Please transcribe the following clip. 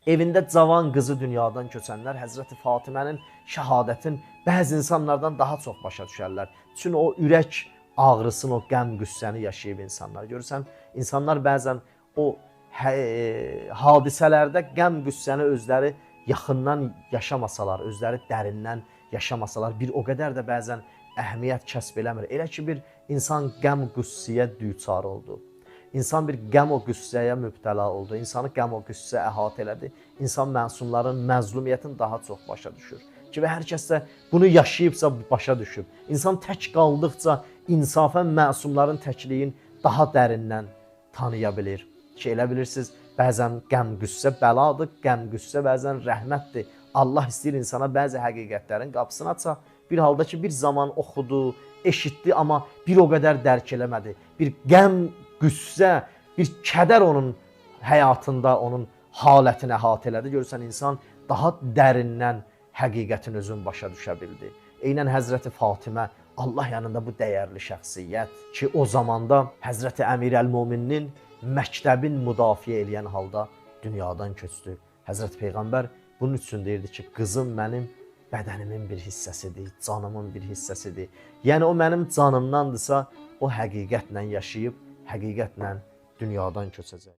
Evində cavan qızı dünyadan köçənlər Həzrəti Fatimənin şəhadətin bəzi insanlardan daha çox başa düşərlər. Çünki o ürək ağrısını, o qəm qüssəni yaşayıb insanlar. Görürsən, insanlar bəzən o hadisələrdə qəm qüssəni özləri yaxından yaşamasalar, özləri dərindən yaşamasalar bir o qədər də bəzən əhəmiyyət kəsb eləmir. Elə ki bir insan qəm qüssəyə düçar oldu. İnsan bir qəm o qüssəyə mübtəla oldu. İnsanı qəm o qüssə əhatə elədi. İnsan məsumların məzlumiyyətini daha çox başa düşür. Ki və hər kəs də bunu yaşayıbsa başa düşüb. İnsan tək qaldıqca insafən məsumların təkliyin daha dərindən tanıya bilir. Ki elə bilirsiniz, bəzən qəm qüssə bəladır, qəm qüssə bəzən rəhmətdir. Allah istəyir insana bəzi həqiqətlərin qapısını aça. Bir halda ki bir zaman oxudu, eşitdi, amma bir o qədər dərk eləmədi. Bir qəm, qüssə, bir kədər onun həyatında, onun halətini əhatə elədi. Görürsən, insan daha dərindən həqiqətin özünü başa düşə bildi. Eynən Həzrəti Fatimə Allah yanında bu dəyərli şəxsiyyət ki, o zamanda Həzrəti Əmir əl-Möminin məktəbin müdafiə eləyən halda dünyadan köçdü. Həzrəti Peyğəmbər bunun üçün deyirdi ki, qızım mənim bədənimin bir hissəsidir, canımın bir hissəsidir. Yəni o mənim canımdandırsa, o həqiqətlə yaşayıb, həqiqətlə dünyadan köçəcək.